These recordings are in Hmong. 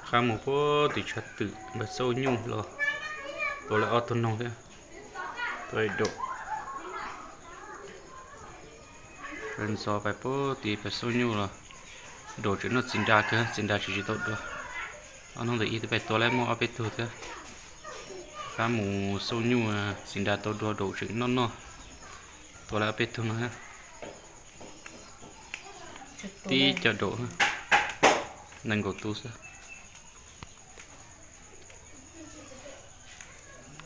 Qab mus puag tim tshav twm npawg Xauj Nyuj los tua lawm ob tug noog thiab, tua daum. Ntxov pais puag tim npawg Xauj Nyuj los daum tseem noj txiv nra kawg, txiv nra tseem tsis tau dua. Ob hnub ntawd ib twb pais tua lawm muaj ob peb tug thiab. Qab mus Xauj Nyuj txiv nra tau dua daum tseem noj noj. Tua lawm ob peb tug no thiab. Tib co daum, nees nkaum tus xwb.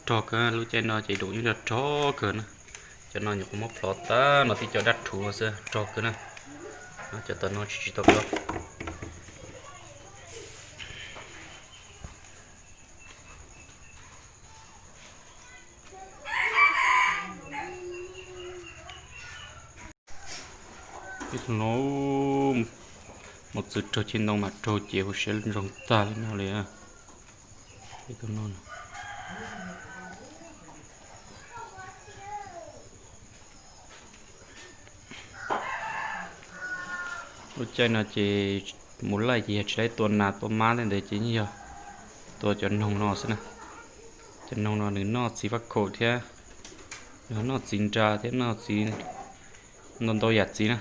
Rog kawg, lub caij no ces daum yeej rog rog kawg na. Cov no nyuam qhuav muab plhov tag no, tib co dab rhuv xwb, rog kawg na. Cov tom no tsis tsis tau plhov. Ib tug no, mos txwv raug ceg ntoo mas raug ces huv siab ntsoog tag li no li. Ib tug no. Lub caij no ces mus laij ces yog tsis laij tua nas tua mab tej ntawd ces yeej yog tua cov noog no xwb na. Cov noog no nws noj txiv faj khaum thiab, nws noj txiv nra thiab noj txiv ntau ntau yam txiv na.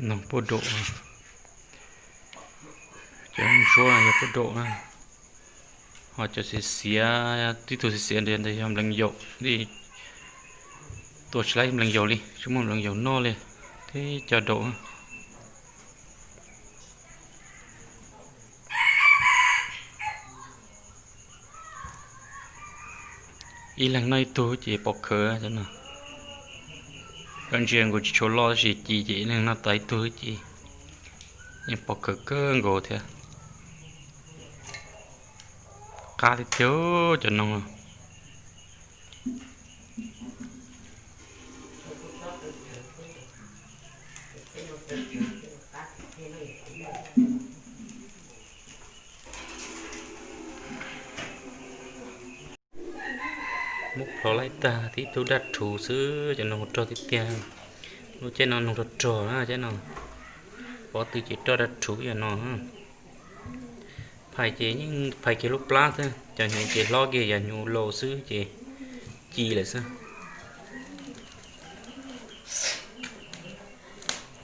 Noog puag daum, cov ntsuab yog puag daum na. Ho cov xiav xiav, tib tug xiav xiav ntawd yog nplees yaum li, tua tsis laib nplees yaum li, tsis muaj nplees yaum noj li, tib co daum. Ib leeg noj ib tug ces pom khawv cov no. Koj ntsia nkaus tsis tshua loj tab sis ci ces ib leeg noj tau ib tug ci, yeej pom khawv kawg nkaus thiab. Qab tiag tiag cov noog no. Muab plhov laij tag tib tug dab rhuv xwb, cov noog rog tiag tiag. Lub caij no noog rog rog na, caij no pob tw ces roj dab rhuv yam no. Phais ces yeej phais kiag lub plab xwb, cov hnyuv ces hlob kiag, yam hnyuv laus xwb ces ci lawm xwb.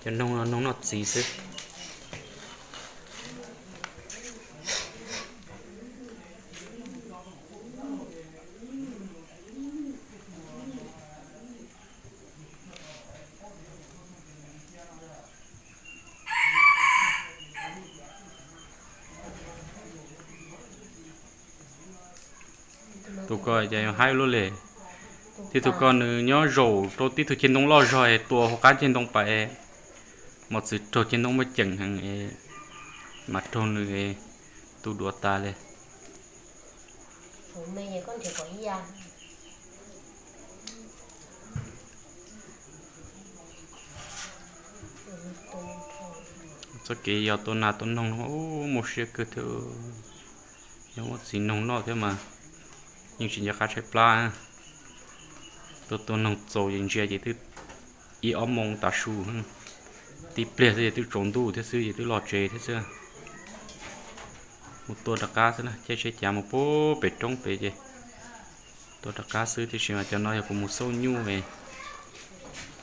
Cov noog no noog noj txiv xwb. Tus ko ces yog haib luaj li. Tib tug ko nws nyob zaum rau tib tug ceg ntoo loj zog es tua hauv qab ceg ntoo pais, mos txwv raug ceg ntoo muaj ceem heev es mas raug nws tu duav tas li. Txoj kev yog tua nas tua noog no muaj siab kawg thiab. Yog muaj txiv noog noj thiab mas yeej tsis nco qab tshaib plab. Tua tua noog txaus ces ntsia ces twb ib ob moos tav su, tib pliag xwb ces twb tsaus ntuj thiab xwb ces twb los tsev thiab xwb. Mus tua rov qab xwb na, caij tsheb cav mus puag pem roob pem ces tua rov qab xwb, tiam sis mas cov no yog kuv mus xauj nyuj,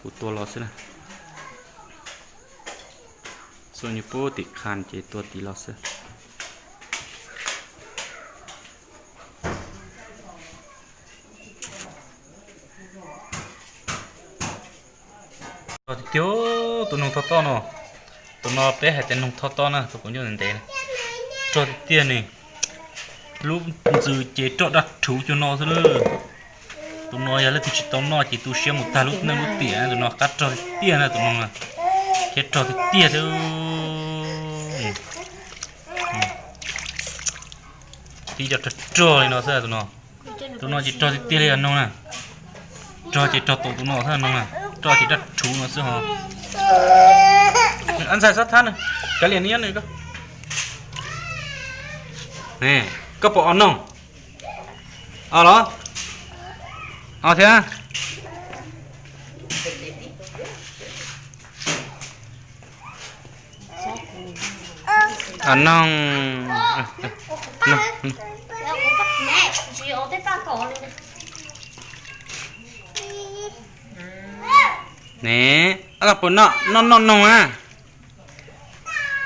kuv tua los xwb na. Xauj nyuj puag tim qha ces tua tim los xwb. Rog tiag tiag, tus noog tho toj no. Tus no peb hais tias noog tho toj na, tus kuv nyuj ntev ntev. Rog tiag tiag ne. Lub ntxws ces roj daj rhuv cuag no xwb na. Tus no yog leej twg tsis tau noj ces tu siab mus tag lub neej lub tiam, tus no qab rog tiag tiag na tus noog na. Thiab rog tiag tiag xwb. Tib co rog rog li no xwb tus no. Tus no ces rog tiag tiag li os noog na. Rog ces rog tau tus no xwb noog na. Rog ces raj rhuv no xwb ho. Ab ntxhais xob thab nws, kav liam nws nyob nws ko. Koj pom os noog? Os los? Os thiab. Os noog. Ne, ab los puas noj, noj noj noog na.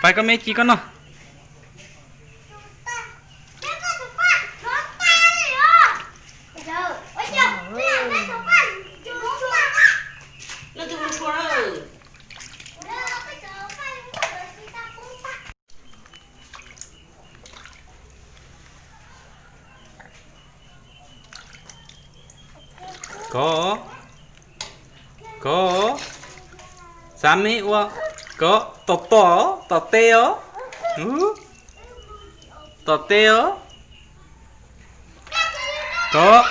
Pais koj me ci koj noj. Koj, koj, xav me ua, koj, tom tom, tom te os, tom te os, koj.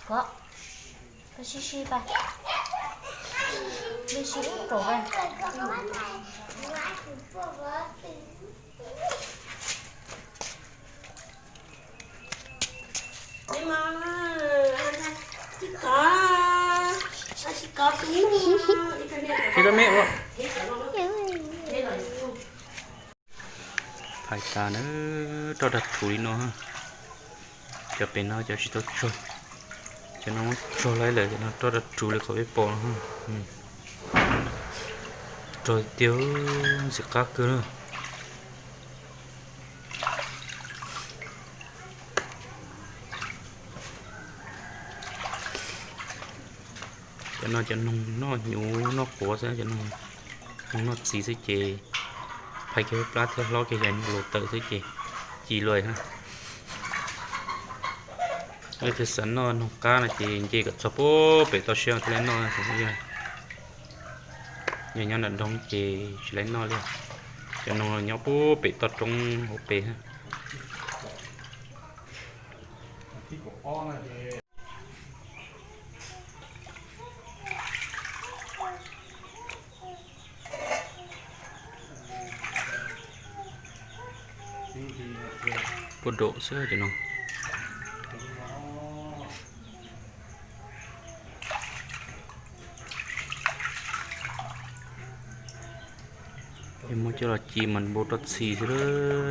Koj, koj sib sib pais, sib sib ub kaum pais. Koj me ua. Phais tas na, roj dag rhuv li no. Cov pem no cov tsis tau tsog, cov no muab tsog laib lawm, cov no roj dag rhuv li qhov peb pom no. Rog tiag, ntxim qab kawg na. Cov no cov noog noj hnyuv noj quav xwb, cov noog noj txiv xwb ces phais kiag lub plab thiab hlob kiag yam noog laus tawm xwb ces ci luaj na. Leej twg xav noj noog qab no ces nce kom txog puag pem toj siab thiaj li noj tsoom phooj ywg. Yog nyob nram nroog ces tsis laib noj li. Cov noog nyob puag pem toj roob hauv pes. Puag dom xwb cov no. Es muab coj los ci mas npau roj txhim xwb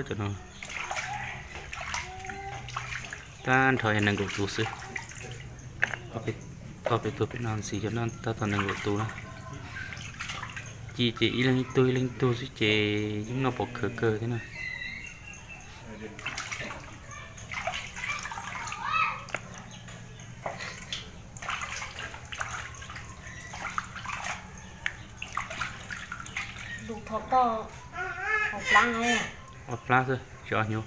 cov no. Tag nrho yog nees nkaum tus xwb. Ob peb tug pem no ntxiv cov no tab tom nees nkaum tus na. Ci ces ib leeg ib tug ib leeg ib tug xwb ces yeej noj pom khawv kawg thiab na. Ob plab xwb, tsis ob hnyuv.